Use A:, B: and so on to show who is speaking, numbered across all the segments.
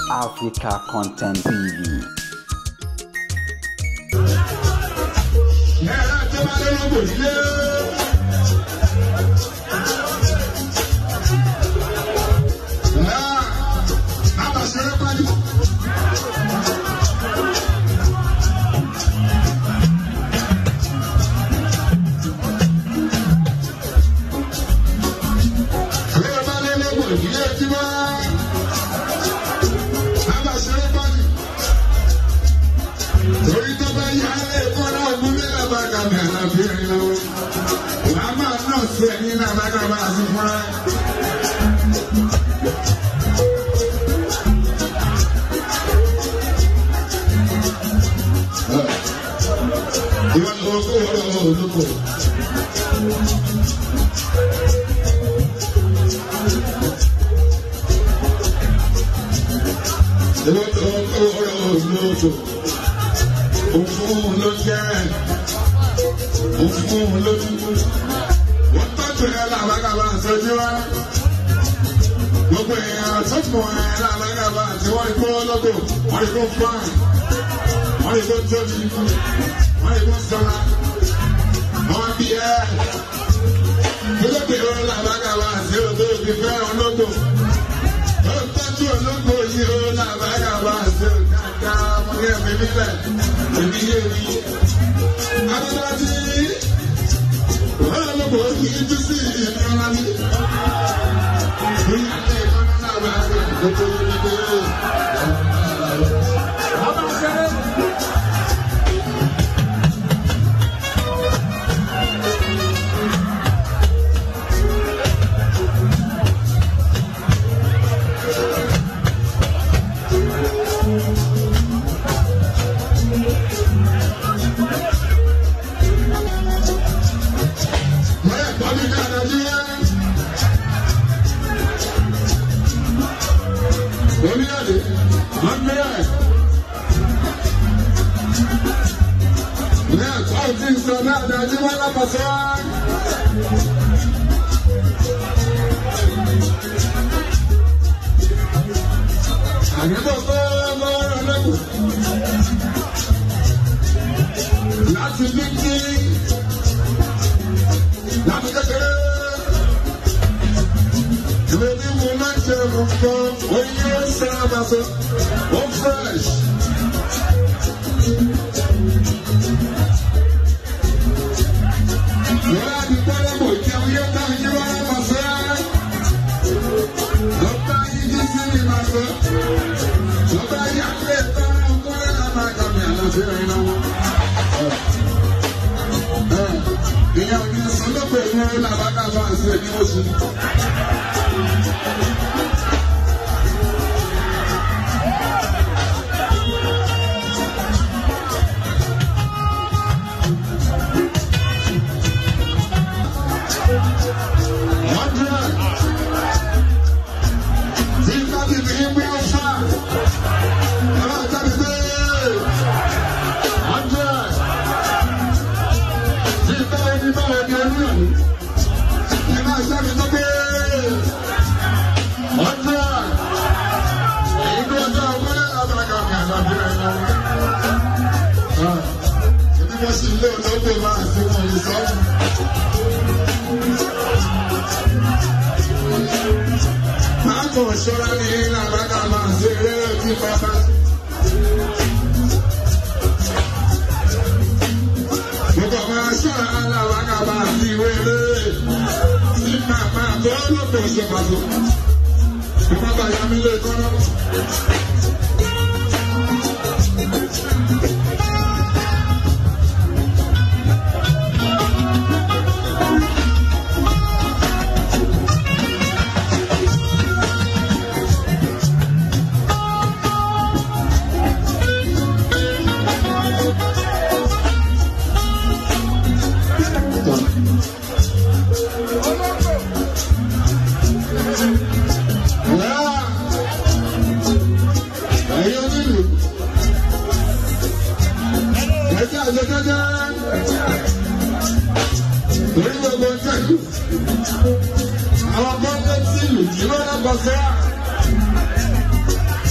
A: Africa Content TV.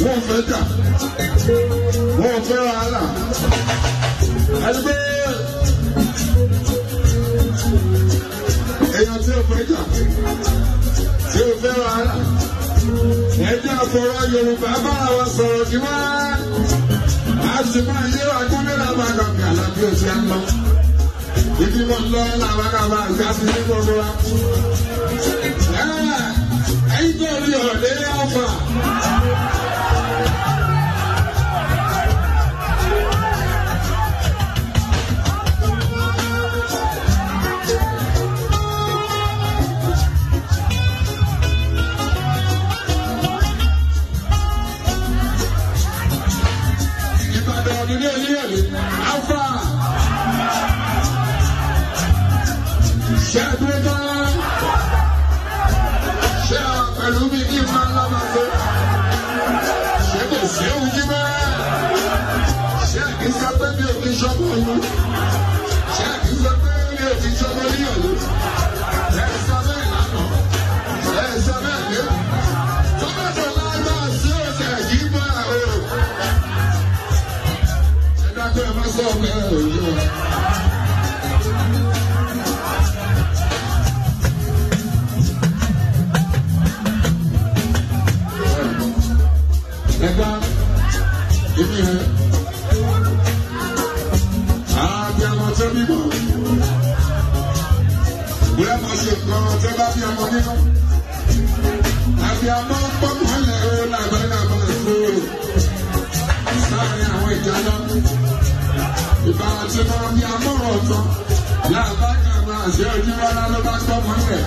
B: Àwọn fẹ́ jà, wọn ò fẹ́ wàhálà. Àti pé èèyàn tí ò fẹ́ jà, tí ò fẹ́ wàhálà. Ẹ jẹ́ àfọ̀rọ̀ Yorùbá bára wa sọ̀rọ̀ kí wọ́n á sì máa yé wa kúnlẹ̀ lábàgàmì àlàbí òsì ń lọ. Ibi mo lọ làbàgàmà àti àti ní gbogbo wa. Ẹ̀yin tó rí ọ̀dẹ́ ọ̀fà. Ìbàdàn nílé oníyẹ̀lẹ̀ Alfa. Ṣé ẹgbẹ́ tán? Ṣé àwọn pẹ̀lú mi kí n máa lọ́mọ tó? Ṣé kò sí ewu jí mọ́? Ṣé kì í sọ pé mi ò fi ṣọmọ olú? Ṣé kì í sọ pé mi ò fi ṣọmọ oníyẹ̀lẹ̀? Ẹ sọ bẹ́ẹ̀ lánàá. Ẹ sọ bẹ́ẹ̀ lé. Tọ́mọ̀tò lágbàá sí òṣè yìí máa o. Ẹ dákẹ́ ẹ má sọ bẹ́ẹ̀ òye wa. Ẹgbà èmi rẹ̀ àbí ọmọ tó bímọ bóyá mo ṣe nǹkan tó bá bí ọmọ nínú àbí ọmọ pọ́nmọ́lẹ̀ ó làbẹ́làbẹ́ fún sáàrin àwọn ìjà lọ ìbá tí wọ́n bí amọ̀rọ̀ ọ̀tọ̀ làbájá àṣẹ ojú rárá ló bá gbọ́mọ́lẹ̀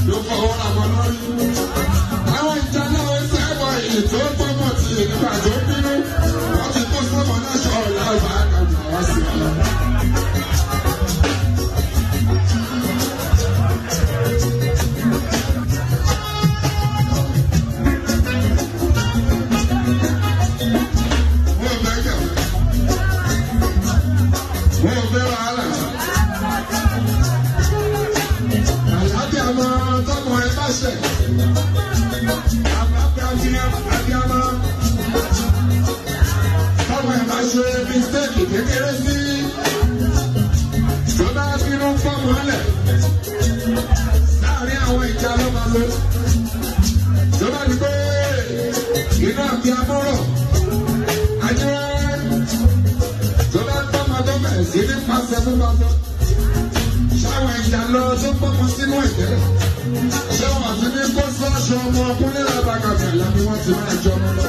B: ló fọwọ́ làbọ̀ lórí. Àwọn ìjà náà ń sẹ́wọ̀ èyí tó gbọ́mọ̀ tí nígbà tó bínú wọ́n ti kó sọ́mọ náà ṣọ́ làbá àgbà wá sí ọ. Wọ́n fẹ́ jà, wọ́n fẹ́ wàhálà. Àlàáfíà máa tọmọ ẹ bá ṣẹ̀. Àbíàmọ́ tọmọ ẹ bá ṣe mistake kékeré sí. Tó bá bínú fọ́mọ lẹ̀. Láàárín àwọn ìjà ló máa lọ. Tó bá di pé iná àbíàmọ́ rọ̀. Ajẹ́ tó bá tọmọ tó bẹ̀rẹ̀ sí ní pàṣẹ fún pàṣẹ. Ṣáwọn ìjà lọ tó pọ́nmọ sínú ẹ̀jẹ̀. Ṣé wọ́n ti ní kó sọ́ọ̀ṣì ọmọ ọkùnrin lábàkàtà làbí wọ́n ti máa jọ ọmọ lọ?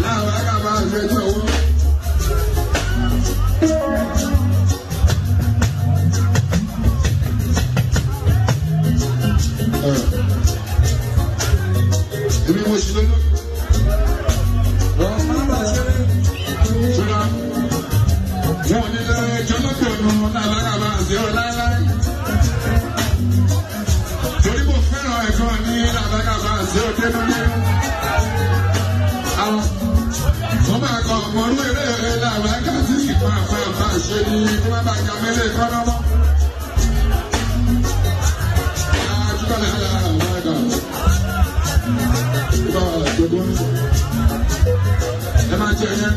B: Láwọn àgàbà àgbẹjọ wọn. Èmi mo ṣe lọ́dọ̀. Ṣọlá, wọn ò ní lọ ẹjọ́ lọ́pọ̀ ọ̀nà lábàkàbà àti ọ̀láíláí. Torí mo fẹ́ràn ẹ̀kọ́ ní làbàkàbà àti òdénúdénú. Àwọn mo máa kọ ọmọlú eré làbàkà tí kì máa fa bá ṣe ní kí wọ́n bá ga mẹ́lẹ̀ kọ́nà mọ́. Àjùbọ̀lẹ̀ làbàkà. Ìbá àjọ̀dún. Ẹ máa jẹ yẹn.